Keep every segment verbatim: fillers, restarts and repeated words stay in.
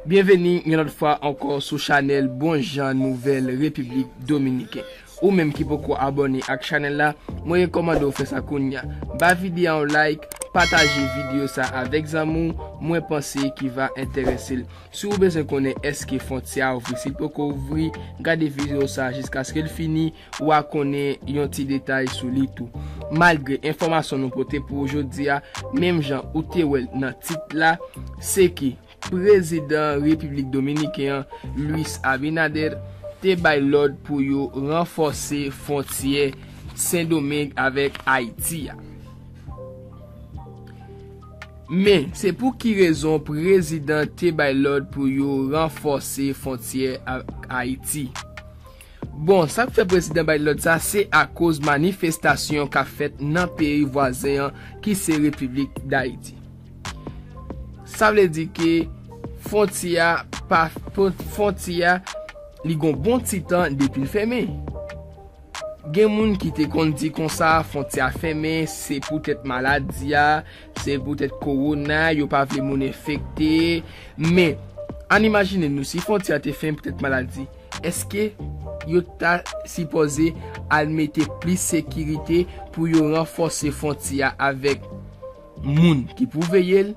Byenveni yon lòt fwa ankò sou chanèl Bon Jan Nouvèl Repiblik Dominiken. Ou menm ki poko abòne ak chanèl la, mwen rekòmande w fè sa kounye a. Ba videyo a yon like, pataje videyo sa avèk zanmi w, mwen panse ki va enterese l. Si w bezwen konnen èske fwontyè a ouvri, si l poko ouvri, gade videyo sa jiskaske l fini, w a konnen yon ti detay sou li tou. Malgre enfòmasyon nou pote pou w jodi a, menm jan ou te wè l nan tit la, se ke Prezidan Repiblik Dominiken an, Luis Abinader, te bay lòd pou yo ranfòse fwontyè Sendomeng avèk Ayiti a. Men, se pou ki rezon prezidan te bay lòd pou yo ranfòse fwontyè ak Ayiti? Bon, sa k fè prezidan bay lòd sa, se akoz manifestasyon k ap fèt nan peyi vwazen an, ki se Repiblik Dayiti. Sa vle di ke fwontyè a pa, fwontyè a, li gon bon ti tan depi l fèmen. Gen moun ki te konn di konsa, fwontyè a fèmen, se poutèt maladi a, se poutèt kowona, yo pa vle moun enfekte. Men, ann imajine nou, si fwontyè a te fèmen poutèt maladi, èske yo ta sipoze al mete plis sekirite pou yo ranfòse fwontyè a avèk moun ki pou veye l?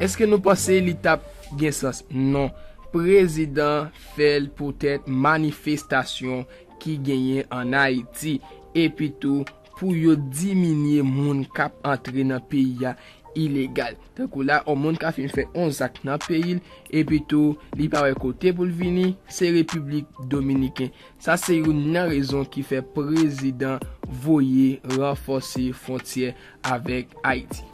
Èske nou panse li t ap gen sans? Non. Prezidan fè l poutèt manifestasyon ki genyen ann Ayiti, epi tou pou yo diminye moun k ap antre nan peyi a ilegal. Tankou la, yon moun ka fin fè yon zak nan peyi l, epi tou li pa wè kote pou l vini, se Repiblik Dominiken. Sa se youn nan rezon ki fè prezidan voye ranfòse fwontyè avèk Ayiti.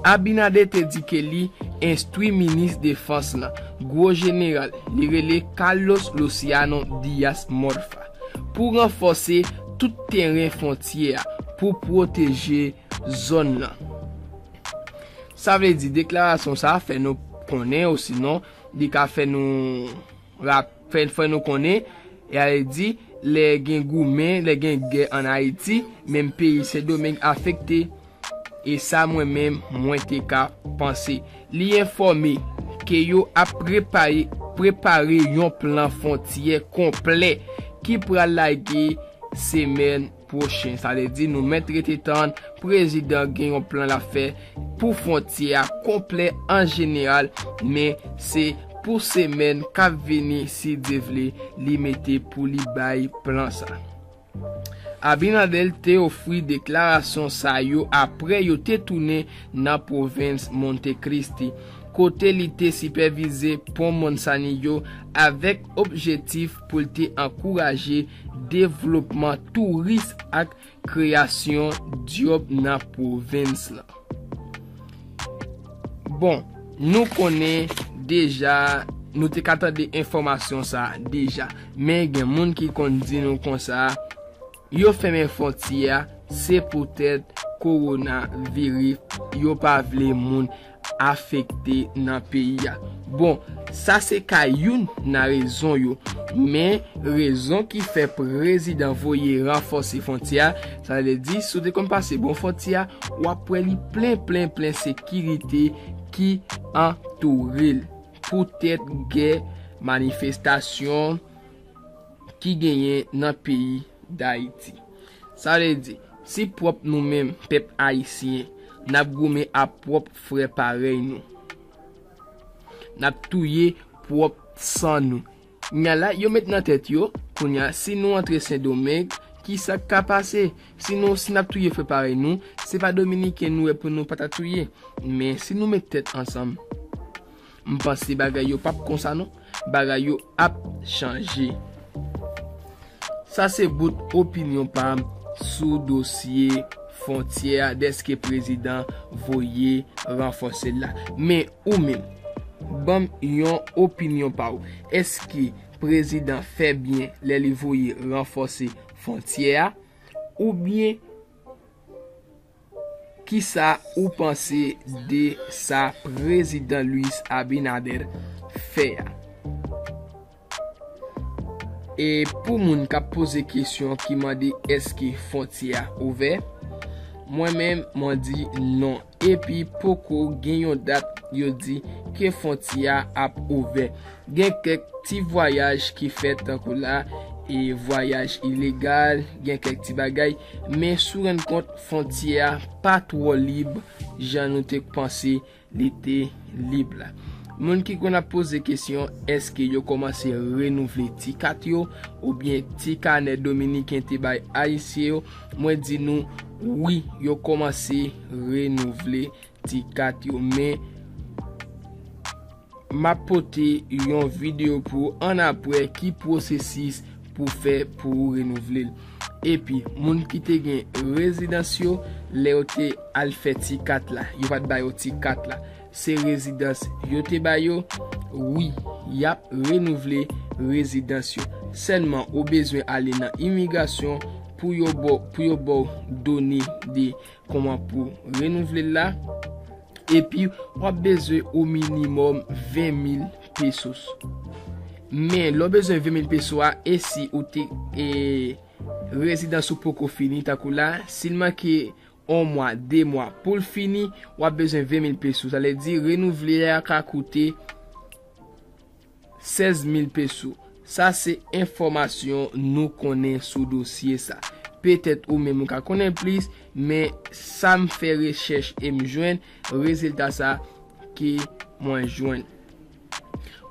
Abinader te di ke li enstwi minis defans lan, gwo jeneral, li rele Carlos Luciano Diaz Morfa, pou ranfòse tout teren fwontyè a pou pwoteje zòn nan. Sa vle di, deklarasyon sa a fè nou konnen, osinon, li ka fè nou rap-, fè, fè nou konnen, e a di, lè gen goumen, lè gen gè ann Ayiti, menm peyi Sendomeng afekte. E sa mwen menm, mwen te ka panse. Li enfòme ke yo ap prepare, prepare yon plan fwontyè konplè ki pral lage semèn pwochen. Sa vle di nou mèt rete tann prezidan gen yon plan l ap fè pou fwontyè a konplè an jeneral, men se pou semèn k ap vini, si Dye vle, li mete pou li bay plan sa. Abinader te ofri deklarasyon sa yo apre yo te tounen nan pwovens Montecristi, kote li te sipèvize pon Monsanillo avèk objektif pou l te ankouraje devlopman touris ak kreyasyon djòb nan pwovens lan. Bon, nou konnen deja, nou te ka tande enfòmasyon sa a deja, men gen moun ki konn di nou konsa, yo fèmen fwontyè a, se poutèt kowonaviris, yo pa vle moun afekte nan peyi a. Bon, sa se ka youn nan rezon yo. Men, rezon ki fè prezidan voye ranfòse fwontyè a, sa vle di, si w te konn pase bò fwontyè a, w ap wè li plen, plen, plen sekirite ki antoure l. Poutèt gè, manifestasyon ki genyen nan peyi Dayiti. Sa vle di, si pwòp nou menm, pèp ayisyen, n ap goumen ak pwòp frè parèy nou, n ap touye pwòp san nou. Nya la, yo met nan tèt yo, kounye a, si nou antre Sendomeng, ki sa k ka pase? Si nou, si n ap touye frè parèy nou, se pa Dominiken nou wè pou nou pa ta touye. Men si nou met tèt ansanm, m panse bagay yo p ap konsa non. Bagay yo ap chanje. Sa se bout opinyon pa m sou dosye fwontyè a, dèske prezidan voye ranfòse l la. Men ou menm, ban m yon opinyon pa w. Èske prezidan fè byen lè li voye ranfòse fwontyè a? Oubyen, kisa ou panse de sa prezidan Luis Abinader fè a? E pou moun k ap poze kesyon ki mande èske fwontyè a ouvè, Mwen menm, mwen di non. Epi poko gen yon dat yo di ke fwontyè a ap ouvè. Gen kèk ti vwayaj ki fèt tankou la, e vwayaj ilegal, gen kèk ti bagay, men si w rann kont fwontyè a pa twò lib jan nou te panse li te lib la. Moun ki konn ap poze kesyon, èske yo kòmanse renouvle ti kat yo, oubyen ti kanè dominiken te bay ayisyen yo, mwen di nou, wi, yo kòmanse renouvle ti kat yo, men m ap pote yon videyo pou w annapre ki pwosesis pou fè pou w renouvle l. Epi, moun ki te gen rezidans yo, lè yo te al fè ti kat la, yo pa t ba yo ti kat la. Se rezidans yo te ba yo, wi, y ap renouvle rezidans yo. Sèlman, ou bezwen ale nan imigrasyon pou yo ba, pou yo ba w done de kòman pou renouvle l la. Epi, w ap bezwen o minimòm ven mil pesos. Men, lè w bezwen ven mil peso a, e si ou te, e, rezidans ou poko fini, tankou la, si l manke yon mwa, de mwa, pou l fini, w ap bezwen ven mil peso. Sa vle di, renouvle a ka koute sèz mil peso. Sa se enfòmasyon nou konnen sou dosye sa. Petèt ou menm ou ka konnen plis, men sa m fè rechèch e m jwenn rezilta sa ke mwen jwenn.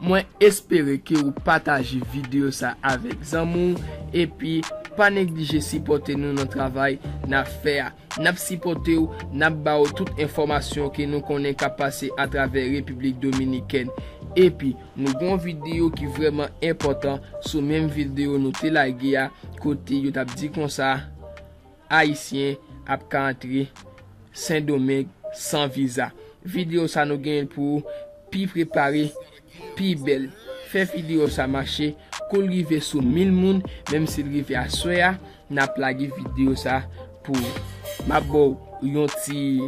Mwen espere ke ou pataje videyo sa avèk zanmi w, epi pa neglije sipòte nou nan travay n ap fè a. N ap sipòte w, n ap ba w tout enfòmasyon ke nou konnen k ap pase atravè Repiblik Dominikèn. Epi, nou gen yon videyo ki vrèman enpòtan sou menm videyo nou te lage a, kote yo t ap di konsa, Ayisyen ap ka antre Sendomeng san viza. Videyo sa nou genyen l pou pi prepare, pi bèl. Fè videyo sa mache, kou l rive sou mil moun, menm si l rive aswè a, n ap lage videyo sa pou ou. M ap ba w yon ti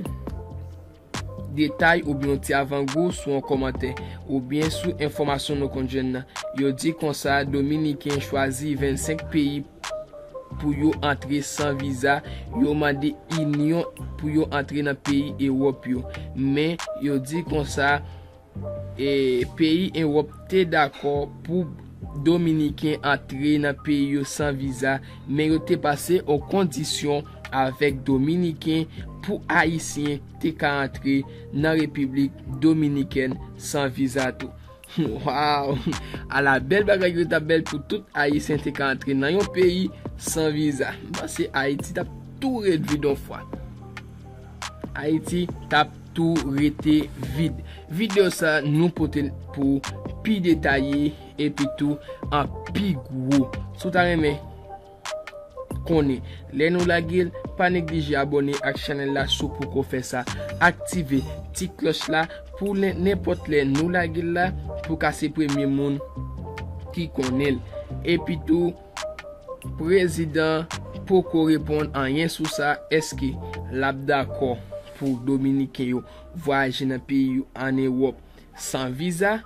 detay oubyen yon ti avangou sou yon kòmantè oubyen sou enfòmasyon nou konn jwenn nan. Yo di konsa, Dominiken chwazi vennsenk peyi pou yo antre san viza. Yo mande Inyon pou yo antre nan peyi Ewòp yo. Men, yo di konsa, e, peyi Ewòp te dakò pou Dominiken antre nan peyi yo san viza, men yo te pase yon kondisyon avèk Dominiken pou Ayisyen te ka antre nan Repiblik Dominikèn san viza tou. Waw! Ala bèl bagay ki t ap bèl pou tout Ayisyen te ka antre nan yon peyi san viza. M panse Ayiti t ap tou ret vid yon fwa. Ayiti t ap tou rete vid. Videyo sa nou pote l pou pi detaye epi tou an pi gwo. Si w ta renmen konnen lè nou lage l, pa neglije abòne ak chanèl la si w poko fè sa. Aktive ti klòch la pou lè, nenpòt lè nou lage l la, pou w ka se premye moun ki konnen l. Epi tou, prezidan poko reponn anyen sou sa, èske l ap dakò pou Dominiken yo vwayaje nan peyi yo ann Ewòp san viza,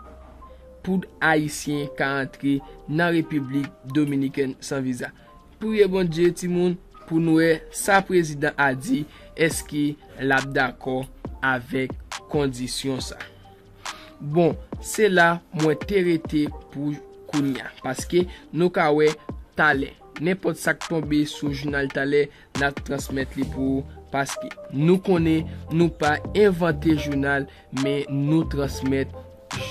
pou Ayisyen ka antre nan Repiblik Dominikèn san viza. Priye Bondye, timoun, pou n wè sa prezidan a di, èske l ap dakò avèk kondisyon sa. Bon, se la mwen te rete pou kounye a, paske nou ka wè talè. Nenpòt sa k tonbe sou jounal talè, n ap transmèt li pou ou, paske nou konnen nou pa envante jounal, men nou transmèt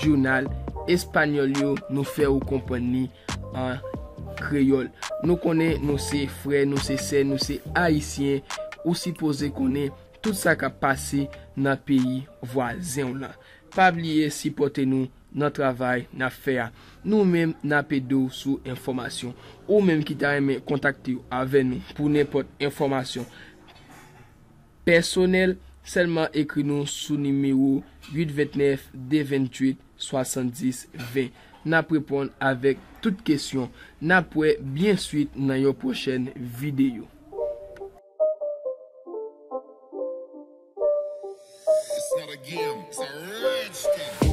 jounal espanyòl yo, nou fè ou konprann li an kreyòl. Nou konnen nou se frè, nou se sè, nou se Ayisyen, ou sipoze konnen tout sa k ap pase nan peyi vwazen w lan. Pa bliye sipòte nou nan travay n ap fè a. Nou menm, n ap ede w sou enfòmasyon. Ou menm ki ta renmen kontakte w avè nou pou nenpòt enfòmasyon pèsonèl, sèlman ekri nou sou nimewo uit vennèf de venntuit swasanndis ven. N ap reponn avèk tout kesyon. N ap wè byen swit nan yon pwochèn videyo. It's not a game, it's a rich thing.